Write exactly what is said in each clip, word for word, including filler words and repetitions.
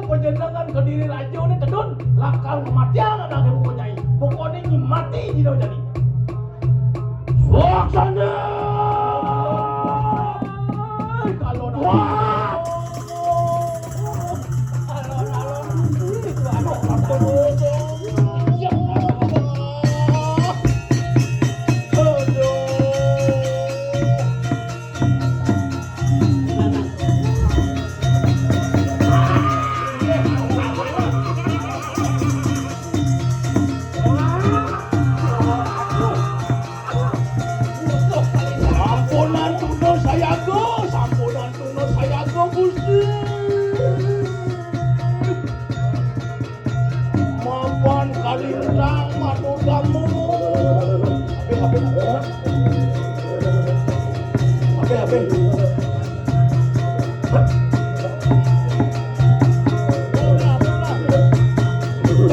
Panjenengan Kediri Raja ni tedun, lakar kematian anak ibu nyai. Pokoknya ini mati jino jadi. Suaksana. Kalau wah. Sampunan tuna sayaga, sampunan tuna sayaga, Gusti. Mapan kalintang matur gamo. Ape, ape, ape? Ape, ape?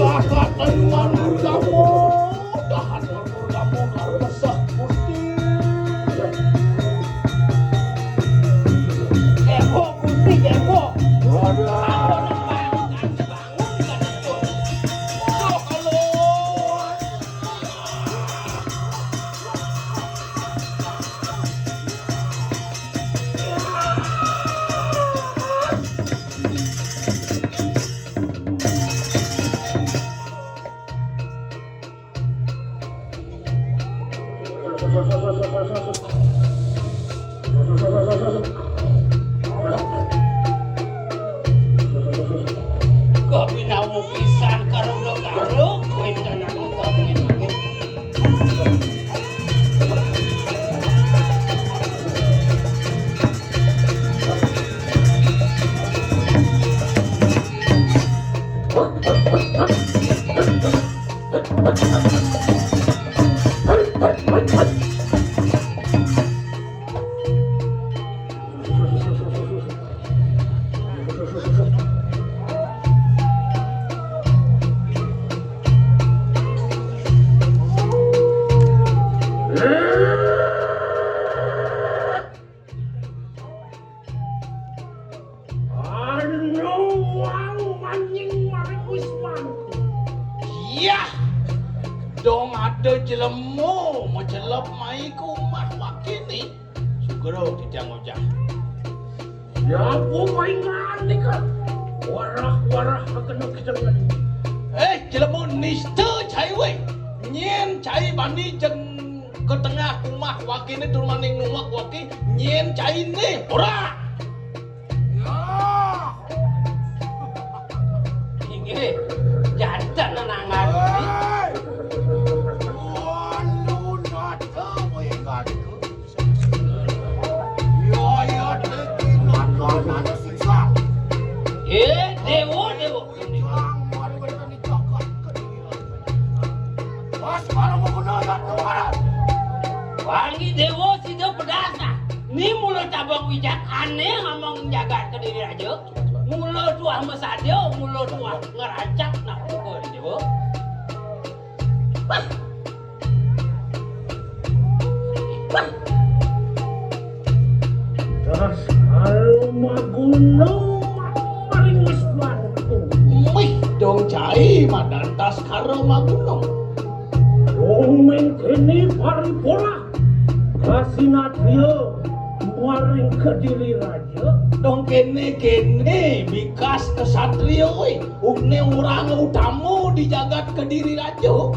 Dahat anu matur gamo. Dahat matur gamo karo mesah Gusti. Cebok, Gusti, cebok. Waduh. Kopi nawu pisan karo karo kowe tenan kopi. Anu wau maning maring Wisman. Yah, dong ada jelema macelep mai ke umah wakene. Sugro titiang ngojah. Ya ampun, paingan nika. Warah-warah kena kecengan. Eh, jelema nista cai we. Nyen cai bani jeng ke tengah umah wakene tur maning nuwek wake nyen caine ora. Ya. Inggih, janten nenangan. Hei. Walu nata wayangku. Ya, ya, teki nata nata siksa. Eh, dewa, dewa. Ujang mari bertani jagat kediri. Pas para menguna dan kemarin. Wangi dewa sida pedasa. Ni mula cabang wijak aneh ngomong jagat kediri aja. Mula tuah masadia, mula tuah ngerancak nak pukul dewa. Wah. Wah. Daskara maguna maring Wismanku. Mih dong cai madan Daskara maguna. Dong mengkene paripolah. Kasinatria Waring Kediri Raja. Dong kene-kene bikas kesatria, woi. Ukne orang utama di jagat Kediri Raja.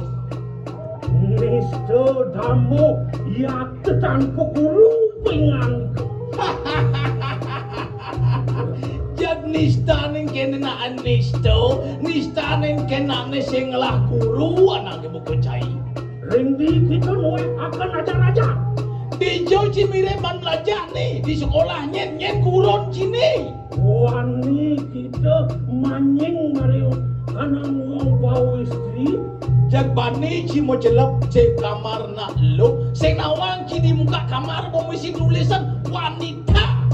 Nista dama yata tanpa guru pingan. Jeg nista ning kene nak nista, nista ning kene nak ne sing ngelah guru anake buka cai. Ring di kita nuwuh akan ajar-ajar. Dija ci mirip ban belajar nih di sekolah nyen-nyen gurun cine. Wani kita manying mari kanang wong bau istri. Jeg bani ci macelep cek kamar nak lu. Sing nawang ci di muka kamar mau misi tulisan wanita.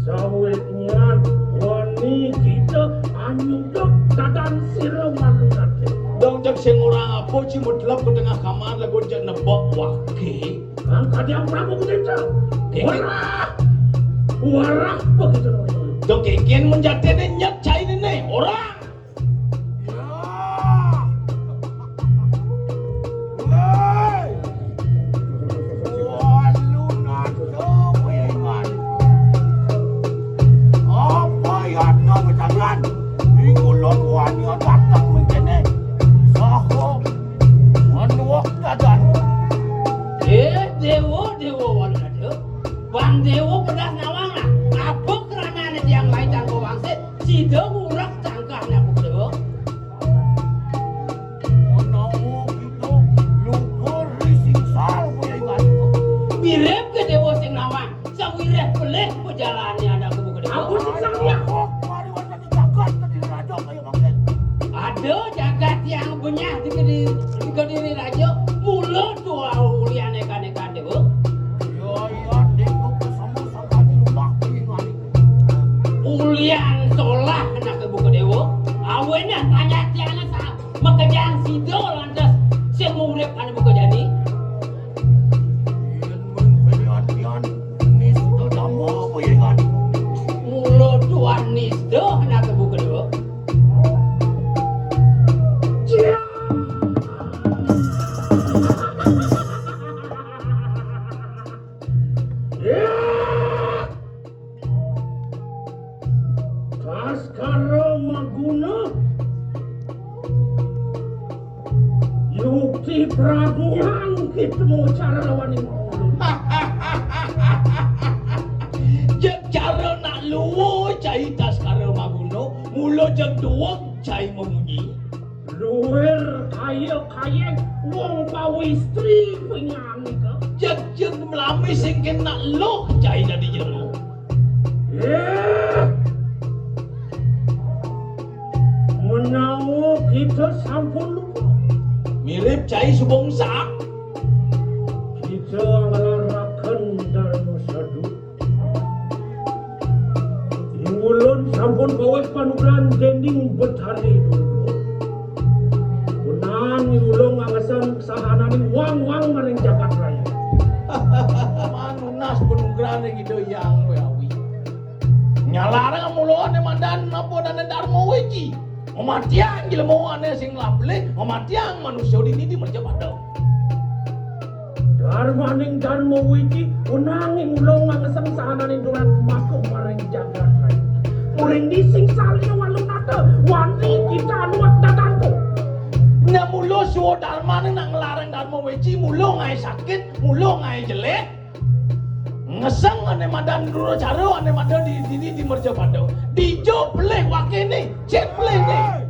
Sawit nyan wani kita anyuduk dadan sira manungate. Dong jeg sing orang apa ci mutlak ke tengah kamar lagu jeg nebak wake. Kang Kadiang Prabu Kudinca. Keke. Warah! Warah begitu. Dong keken menjatene nyet cai nene. Orang. Ya. Woi. Walu nado wilingan. Apa yatno betangan? Ingulun wani dateng mengkene. Saho. Menuak dadan. Eh, dewa, dewa walu nado. Bang dewa pedas nawang lah. Apa keranane tiang lain tanggo wangsit? Sida ngurek tangkahne aku dewa. Menawa kita lugur ri singsal, Boya Iwan. Mirip ke dewa sing nawang, sawireh pelih pejalane anak kubu ke dewa. Aku sing sawireh. Mari wonten di jagat Kediri Raja kaya mangkin. Ada jagat yang benyah di Kediri, di Kediri Raja, mula dua uliane kane kande, Bu. Iya, iya, niku kesemu sakani rumah kuwi ngani. Ulian solah anak ibu ke dewa, awene panjatiane sa-, makejang sida lantas sing urip ane buka jani. Yen mung pilihan pian nista dama apa ya kan? Mula tuan nista anak ibu ke dewa. Baskara Maguna, yukti pradnyan kita mau cara lawan ini. Jeg cara nak luwur cai Baskara Maguna, mula jeg duweg cai memunyi. Luwir kaya-kaya wong pawistri penyanika. Jeg-jeg melami sing kena luh cai dadi jelema. Eh. Menawa kita sampun lupa. Mirip cai subungsak. Kita ngelaraken Dharma Sadu. Ingulun sampun kawit panugrahan dening Betari Durga. Punang ingulun ngangesan sahananing wang-wang maring jagat raya. Manunas panugrahan ring Ida Hyang Wawi. Nyalarang mulane mandan napa dane Dharma Wiji. Mamatiang jelema ane sing lablih, mamatiang manusa dini di mercapada. Darmaning Dharma Wiji, unanging ulung ngangeseng sahananing durat maka maring jagat raya. Muring dising salya walu nata, wani kita anuwak dadanku. Nya mula suwa darmaning nak nglarang Dharma Wiji, mula ngae sakit, mula ngae jelek. Ngeseng ane madan Duracara, ane madan di dini di mercapada. Dija pelih wakene, cek pelihne.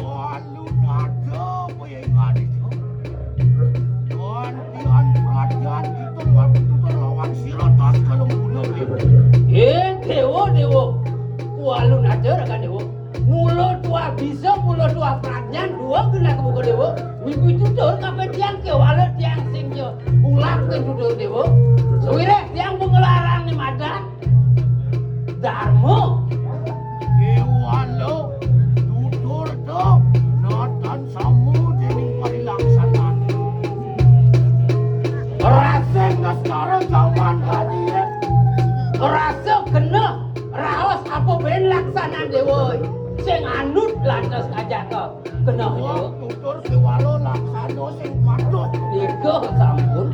Walu nada payengane. Gantian perhatian kita mati tukar lawan sira tas kalau mula. Eh, dewa, dewa. Walu nada raga dewa. Mula tuah bisa, mula tuah pradnyan, dua genah kebuka dewa. Mimpi tutur kapan tiang ke wala tiang sing ja ulah ke tutur dewa. Sawireh tiang pengelarang ni madan. Dharma. Kewala tutur to natan samu dening parilaksanan. Rasa ngaskara jaman tadi. Rasa kena raos apa ben laksanan dewa. Sing anut lantas kajaka. Kena. Wong tutur kewala laksana sing patuh. Nika sampun.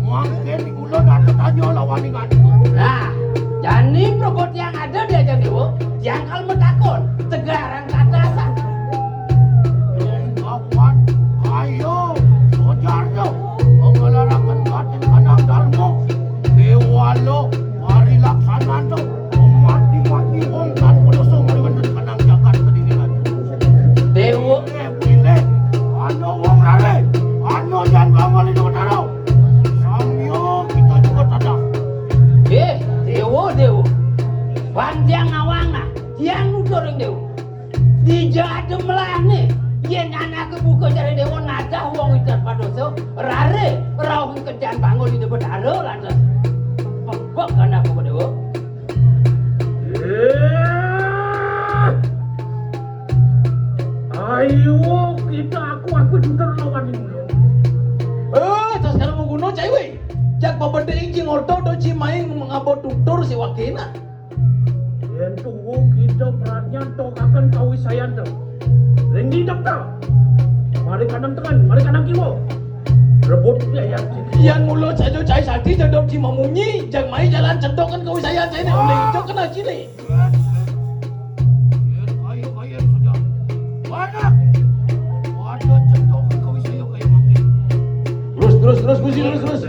Mangkin Wani kan. Nah, jani prabot tiang ada di ajeng déwa, tiang kal matakon, tegarang kata asa. Dong kawan, ayo, sojarjo, mangalaraken batin kanang darma. Déwala, parilaksananto, mati-mati wong tanpa dosa mari wonten kanang jagat kedinginan. Déwa. Eh, pilih, ana wong rare, ana jan bangun itu ketara. Samya kita juga tadah. Eh, déwa, déwa. Wan tiang nawang nah, tiang nutur ring déwa. Dija ada melahne, yén anake buka jare déwa nadah wong icat padosa, rare rauh kejan bangun ida betara lantas. Pebek anak buka déwa. Eh, ayo kita aku aku juter lawan ini. Eh, terus kalau mau gunung cai wé. Jak pabedhe ing Cingorta do cimaing mengabot tutur siwakena. Yén tuhu kita pradnyan tokaken kawisayan to. Ring didek to. Mari kanang tengen, mari kanang kiwa. Rebut ya ya. Yan mula saja cai sati jadok cimamunyi, jak mai jalan cedoken kawisayan cai ne oleh itu kena cilik. Yén kaya-kaya saja. Wadah. Wadah cedoken kawisayan kaya mangke. Terus, terus, terus, Gusti, terus, terus.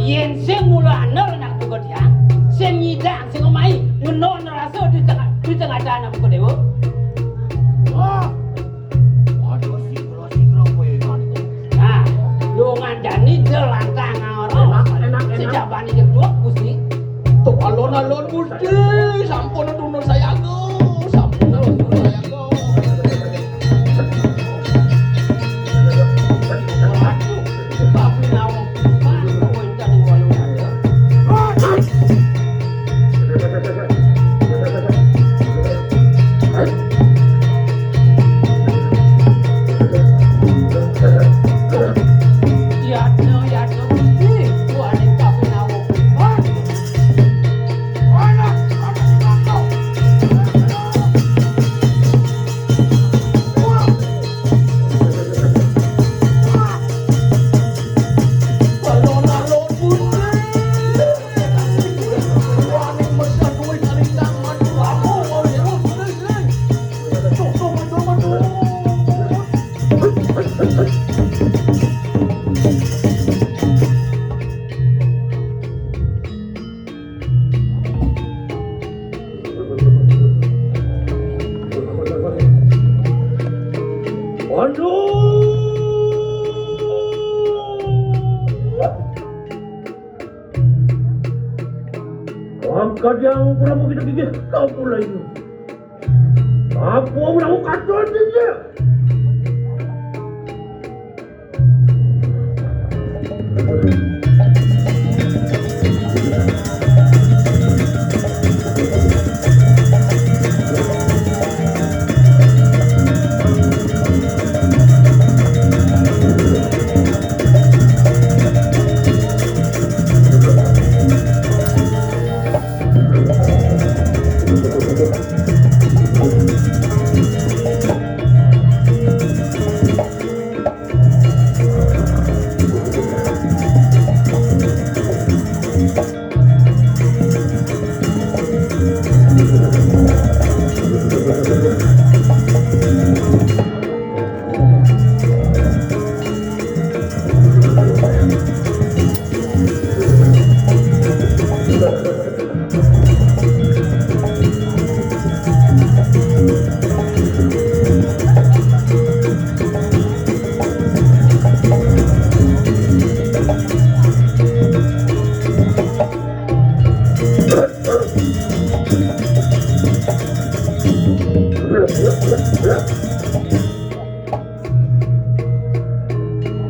Yén sing mula ana anak buka tiang, sing nyidang, sing omahi, ngena rasa di tengah, di tengah anak buka déwa. Wah. Waduh, sikra-sikra kowe ngene. Nah, lu ngandani jelantang ora. Enak, enak, enak. Sejabane jeduk, Gusti. Tuh alon-alon Gusti, sampun tunur sayaga, sampun tunur sayaga. Waduh, tapi nawang, waduh, kowe jane walu. Waduh! Kadang Prabu kita gigih kapula ini. Apa Prabu kacau dia?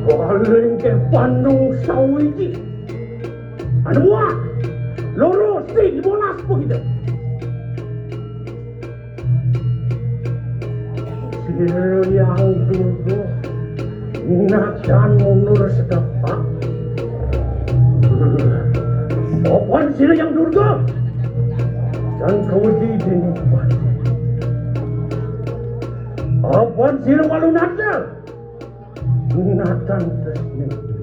Paling ke Bandung sawiji. Anu muah. Loro sing molas begitu. Sira yang dulu. Najan mundur sedepak. Sopan sira yang durga. Dan kawedi dening pati. Apan sira walu nadal. Nathan Tresnawati.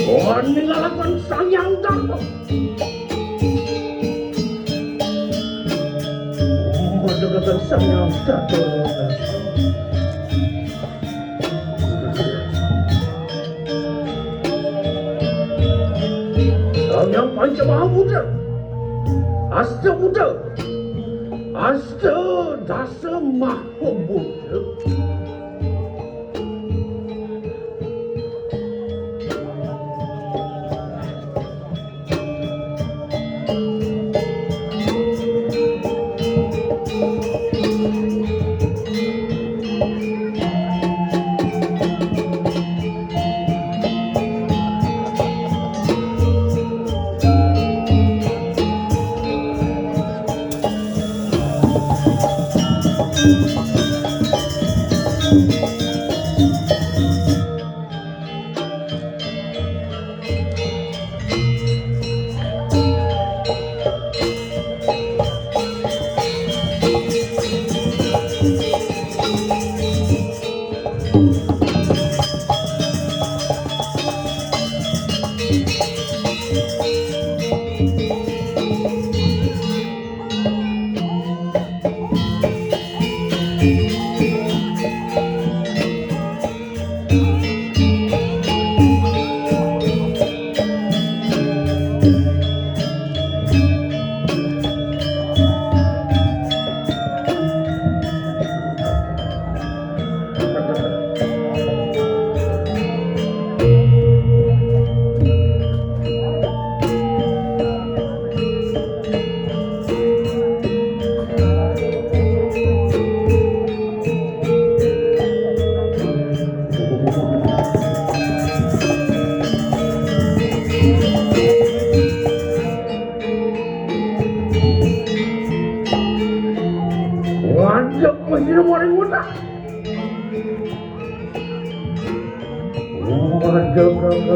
Wah, nilalakan Sang Hyang Darma. Madagakan Sang Hyang Darma. Sang Hyang Panca Maha Buddha. Asta Buddha. Asta Dasa Maha Buddha.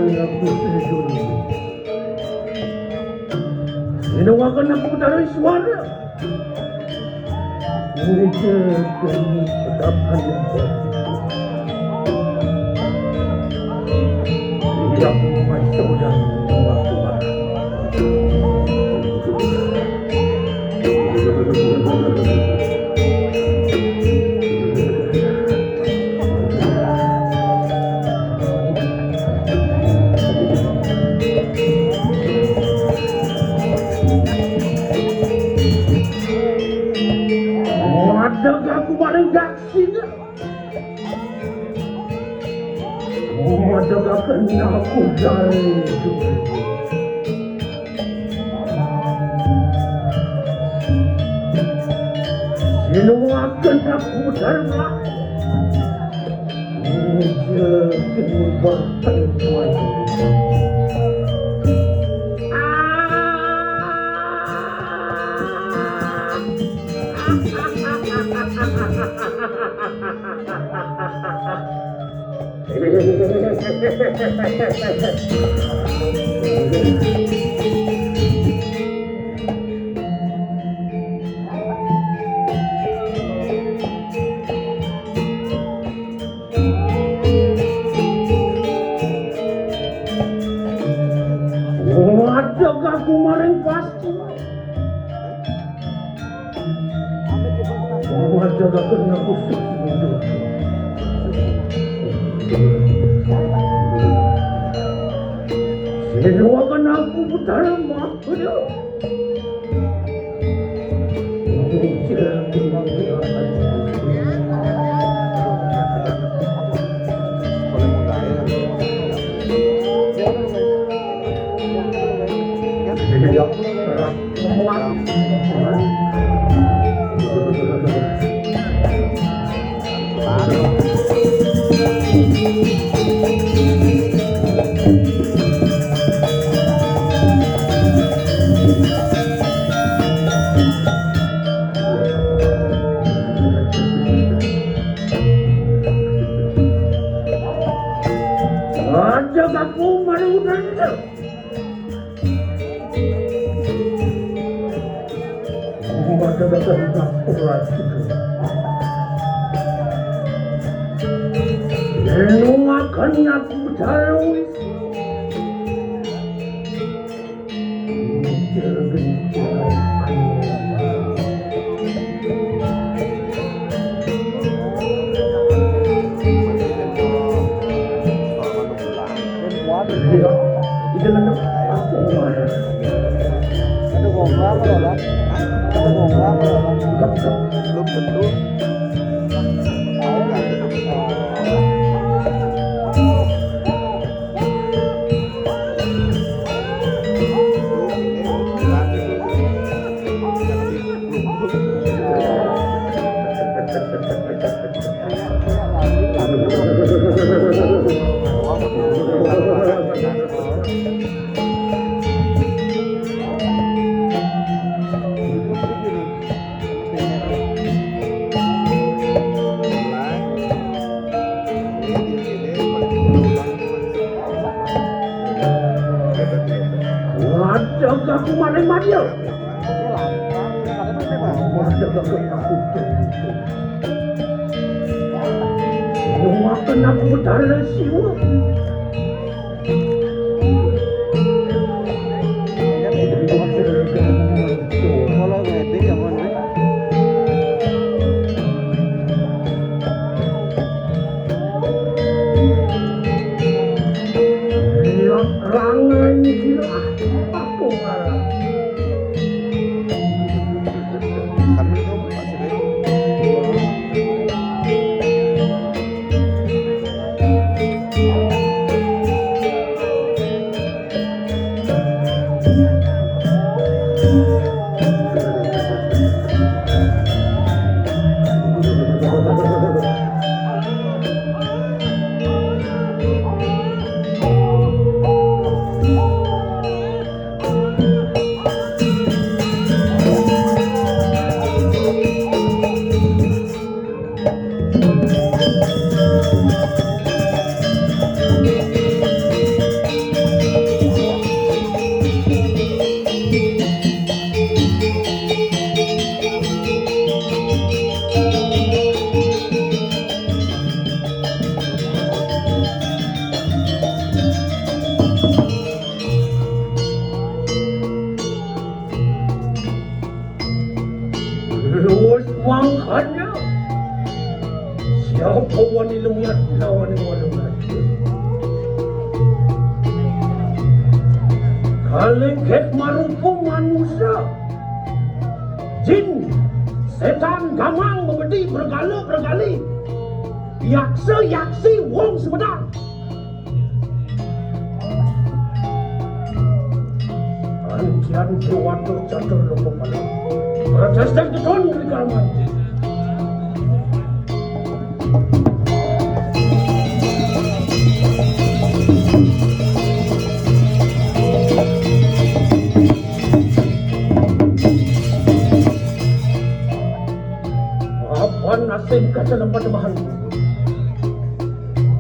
Aku sejujurnya. Nyenengaken aku Betara Iswara. Ngejaken pedakan yang baik. Yang masuk dan waktu. Madeg aku maring daksina. Madeg aku dari Sinuwaken aku dharma. Injil kini berteduh. Waduh, aku maring pasti. Waduh, aku kena khusus. Senuakan aku berdarah mati. Aja aku malu. Anu akan aku jalui. Belum tentu. Waduh, aku maling mati ya. Waduh, aku takut. Lu makan aku berdarah siwa. Kalingkik marupa manusa. Jin, setan, gamang, mabedi, bergala, bergali. Yaksa, yaksi, wong sumedang. Antian dewata catur loka pala. Protestan keton di Karaman. Apan asing kaca lempat bahan.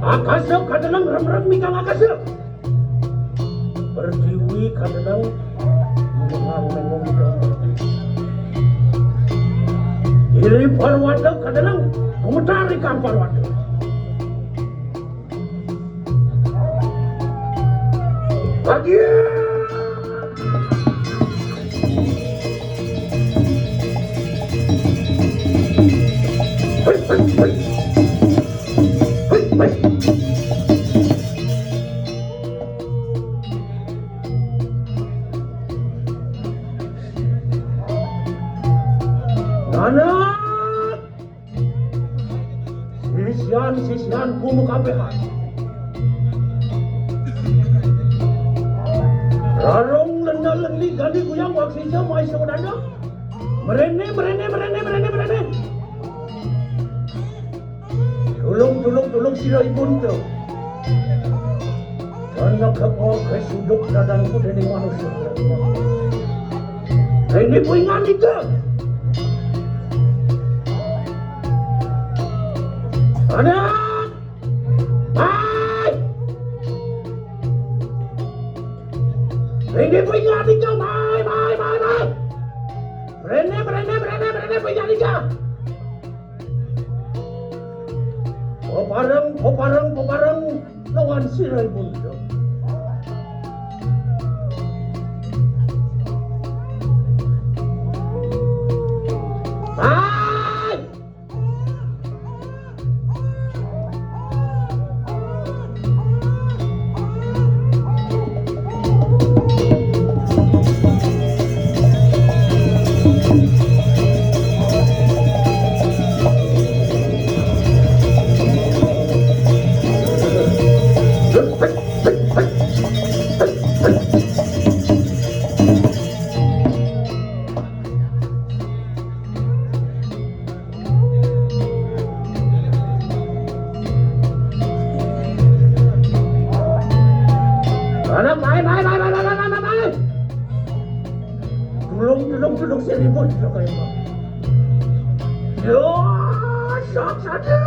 Akasa kadeleng remrem mikang akasa. Pertiwi kadeleng mengang mengung mikang. Giri parwata kadeleng gumetar ikang parwata. Agia! Nanak! Sisian-sisianku makabehan. Rarung lenda lendi gani guyang waksisa mai saudara. Merene, merene, merene, merene, merene. Tulung, tulung, tulung sira ibun tu. Karena kau kesuduk dadanku dening manusia. Ini puingan itu. Anak! Mai! Rene pinggan ika, mai, mai, mai, mai! Rene, rene, rene, rene pinggan ika! Pepareng, pepareng, pepareng lawan sira ibun. Mai! Anak, mai, mai, mai, mai, mai, mai, mai, mai. Tulung, tulung, tulung, seribu, tulung, kayu. Yo, sok satu.